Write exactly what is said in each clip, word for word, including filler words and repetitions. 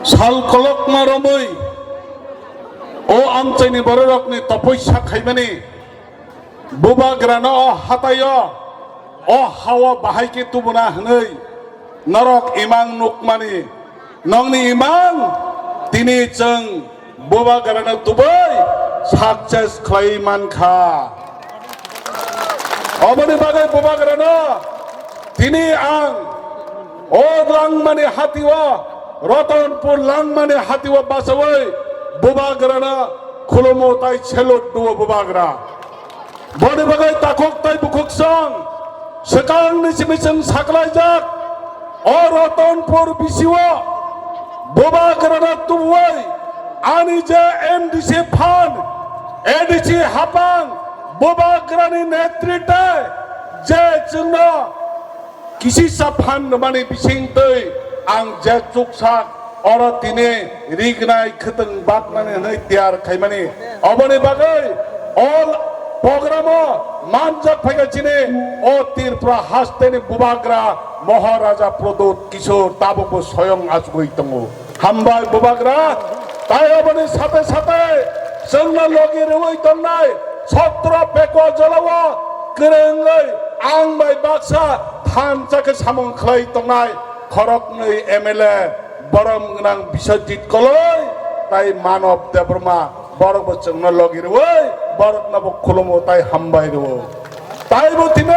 Sal kolokma romwi o amchaini bororokni topoisa khaimani bubagrano o hataio, o hao bahai khe tubuna hwnwi norok imang nukmani, nokni imang tini chwng bubagrano tubui success khlai mankha. Oboni bagwi bubagrano tini ang o langmani hatio, Ratanpur langmani hatio bachaui bubagrano khulumo tai salute duo bubagra. Boni bagwi takhuk tai bukhuk song swkangni simi chwng saklaijak o Ratanpur bisio bubagrano tubui ani je M D C phan, A D C hapang bubagrani netritwe je chwngno kisisa phan rwmani bisingtwi ang je chuksak oro tini rignai khwtwng baknani hwnwi tiyar khaimani. Oboni bagwi o programo manjak phaikha chini o Tripura hasteni bubagra Maharaja Pradyut Kishore tabukbo soyong achugwi tongo. Hambai bubagra, tai oboni sate sate chwngno logi rwui tongnai sotro pekwa jolao kwrwngwi ang bai baksa thansa khe samung khlai tongnai khoroknwi M L A borom gwnang Biswajit Koloi tai Manob Debbarma, borokbo chwngno logi rwui boroknobo khulumo tai hambai rwo. Taibo tini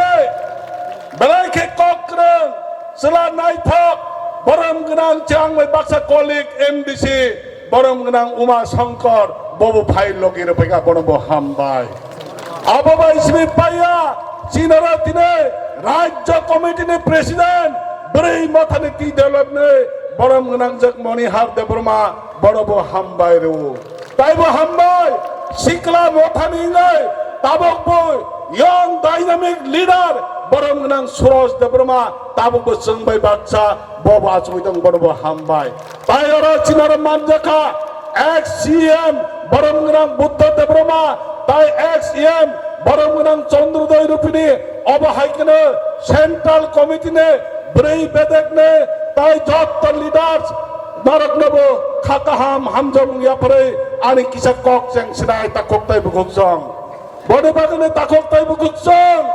belai khe kok kwrwng, chwla naithok, borom gwnang chwng bai baksa colleague M D C, borom gwnang Uma Shankar, bobo phai logi rwphaikha, bonobo hambai. Abo bai simi paiya, chinaro tini Rajya Committee ni President, bwrwi mothani T development, borom gwnang jak Monihar Debbarma, bonobo hambai rwo. Taibo hambai, sikla mothani wngwi tabukbo young dynamic leader borom gwnang Suraj Debbarma tabukbo chwng bai baksa bobo achugwi tong bonobo hambai. Tai oro chinaro manjakha ex C M borom gwnang Buddha Debbarma, tai ex E M borom gwnang Chandrodaya Rupini, obo hai kheno Central Committee ni bwrwi bedek ni tai jotto leaders noroknobo kha kaham hamjakmung yapharwi ani kisa kok cheng sinai takhuk tai bukhuk chwng. Boni bagwino takhuk tai bukhuk chwng,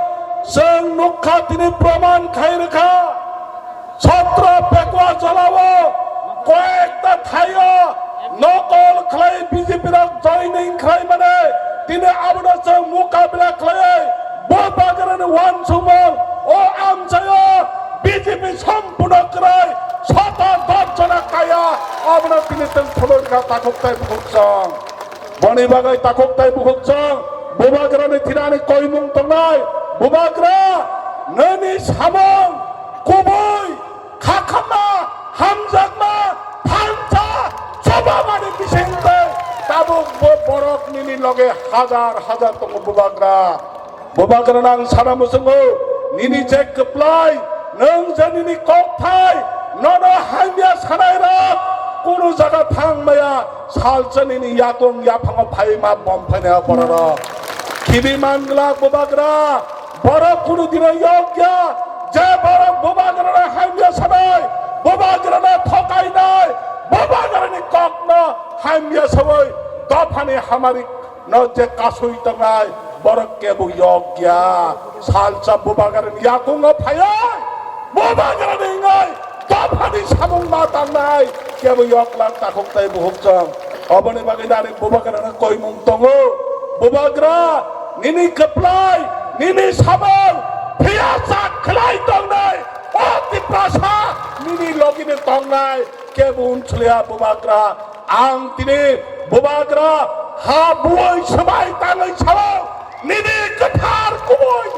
chwng nukha tini proman khai rwkha. Chhatro pekwa jolao koyekta thaio nokol khlai B J P rok joining khlai mane tini abono chwng mukabila khlai bo bagrani wansukmung o amchaio B J P sompurno kwrwi sota dosh jona kaya abono tini chwng phunukha takhuk tai bukhuk chwng. Boni bagwi takhuk tai bukhuk chwng bubagrani thirani koimung tongnai. Bubagra nini samung kubui khakhamma, hamjakma, thansa, chobamani bisingtwi tabuk bo borok nini loge hajar hajar tongo bubagra. Bubagrano ang sana muchungo, nini je kwplai, nwng je nini kokthai, nono hamya sanairok kunu jaga thang maya, salsa nini yakung yaphango phaima bom phainai bororok. Khibi manglak bubagra, borok kunu dino yokya, je borok bubagrano hamya sanai, bubagrano thokainai, bubagrani kokno hamya sawi dophani hamari no je kasui tongnai, borok kebo yok ya. Salsa bubagrani yakungo phayai, bubagrani wngwi dophani samung ma tangnai, kebo yok lang takhuk tai buhuk chwng. Oboni bagwi nani bubagrano koimung tongo. Bubagra, nini kwplai, nini samung, phiya chak khlai tongnai, o Tiprasa, nini logini tongnai, kebo unsliya bubagra. Ang tini bubagra ha buoi swbai tangwi sao, nini kwthar kubui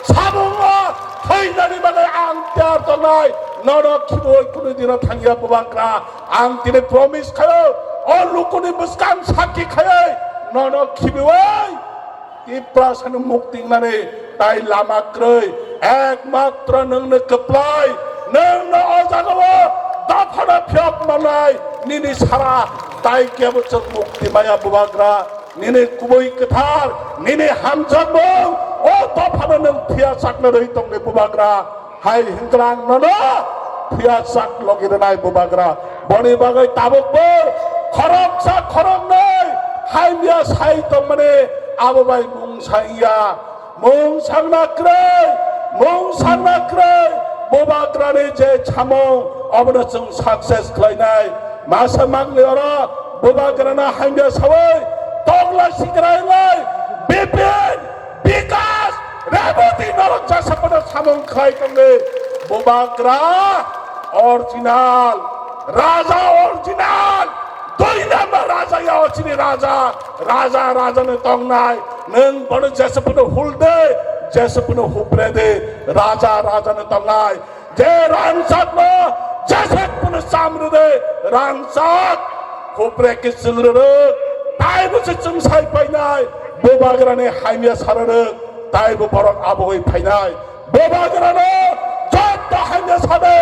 samungo thwinani bagwi ang tiyar tongnai, nono khibui kunu dino thangya bubagra. Ang tini promise khaio, o lukuni bwskang sakki khaiwi nono khibiui Tiprasani mukti wngnani tai lama kwrwi, ekmatro nwngno kwplai, nwngno o jagao dophano phiyok manai, nini sara tai kebo chwng mukti maya bubagra, nini kubui kwthar, nini hamjakmung, o dophano nwng phiya sakna rwi tongni bubagra. Hai hwnkhe ang nono Phiya sak logi rwnai bubagra. Boni bagwi tabukbo khoroksa khoroknwi hamya sai tongmani abo bai mung sangya. Mung sangna kwrwi, mung sangna kwrwi bubagrani je chamung obono chwng success khlainai. Masa mangni oro bubagrano hamya sawi tongla sikrai lai Bipin Bikas Reboti norok jasa pada samung khlai tongdi. Bubagra original, raja original, doi number raja ya ochini raja, raja raja ni tongnai. Nwng bono jasa pada hulde, jasa pada huprede, raja raja ni tongnai. Je rangchakno jesek phano chamrwde rangchak khopre kiching rwrwk, taibo se chwng sai painai, bubagrani hamya sararwk, taibo borok abogwi phainai. Bubagrano jotto hamya sade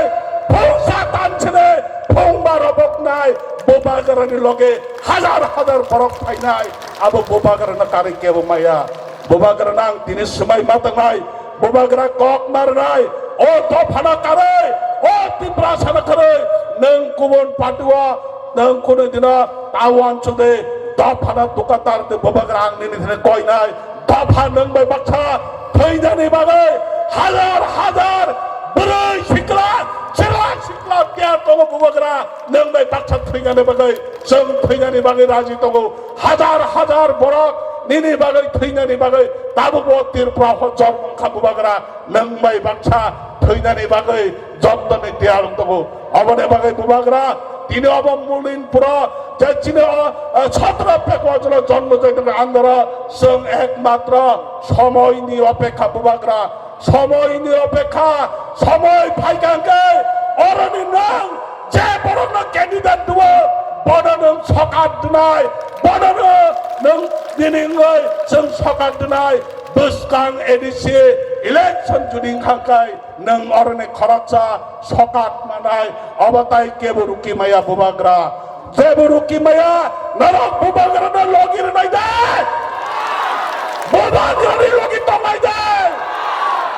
phungsa tansine phungba roboknai, bubagrani loge hajar hajar borok phainai, abo bubagrano karwi kebo maya. Bubagrano ang tini swmai ma tangnai, bubagra kok marnai, o dophano karwi, o Tiprasano karwi, nwng kubun party-o, nwng kunu dino ta uansukdi, dophano dukatar de bubagra ang nini thani koinai, dopha nwng bai baksa thwinani bagwi hajar hajar bwrwi sikla, sikla sikla tiyar tongo bubagra. Nwng bai baksa thwinani bagwi, chwng thwinani bagwi raji tongo. Hajar hajar borok nini bagwi thwinani bagwi tabuk o Tripura o jormo wngkha bubagra. Nwng bai baksa thwinani bagwi jottoni tiyar wng tongo. Oboni bagwi bubagra tini obo Mulinpuro je chini o, eh, sotro pekwa jolo jonmo jaitani andoro chwng ekmatro somoini opekha bubagra. Somoini opekha, somoi phaikha hwnkhe, oroni nwng je borokno candidate duo, bono nwng sokat dwnai, bono nwng nini wngwi chwng sokat dwnai, bwskang A D C election judi wngkha hwnkhe, nwng oroni khoroksa sokat manai, obo tai kebo ruki maya bubagra. Jebo ruki maya, norok bubagrano logi rwnai de. Bubagrani logi tongnai de.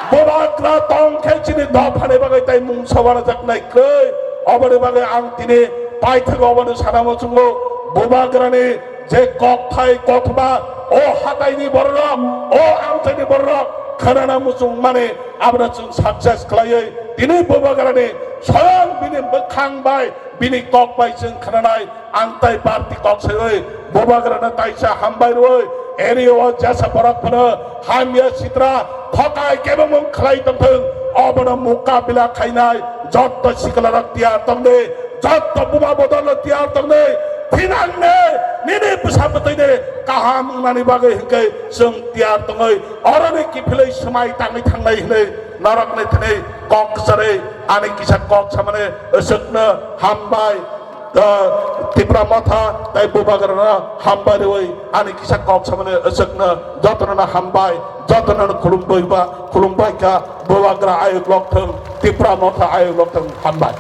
Bubagra tong khe chini dophani bagwi tai mungsa wanajaknai kwrwi. Oboni bagwi ang tini paithago obono sana muchungo. Bubagrani je kokthai kothoma, o hataini bororok, o amchaini bororok khwnana muchung mani, abono chwng success khlaiwi tini bubagrani soyang bini bwkhang bai bini kok bai chwng khnanai, ang tai party kok saiwi bubagrano taisa hambai rwi, area o jesa borok phano hamya sitra thokai kebengmung khlai tongthwng, obono mukabila khainai jotto siklarok tiyar tongdi, jotto buma bodolno tiyar tongdi, thinangni nini bwsa bwtwini kaham wngnani bagwi hwnkhe chwng tiyar tongwi oroni kiphilwi swmai tangwi thangnai hwnwi norokni thani kok kwcharwi ani kisa kok samani aswkno hambai. Ah, Tipra Motha tai bubagrano hambai rwi ani kisa kok samani aswkno jotono hambai, jotono khulumbai ba, khulumbai kha, bubagra ayuk lokthwng, Tipra Motha ayuk lokthwng, hambai.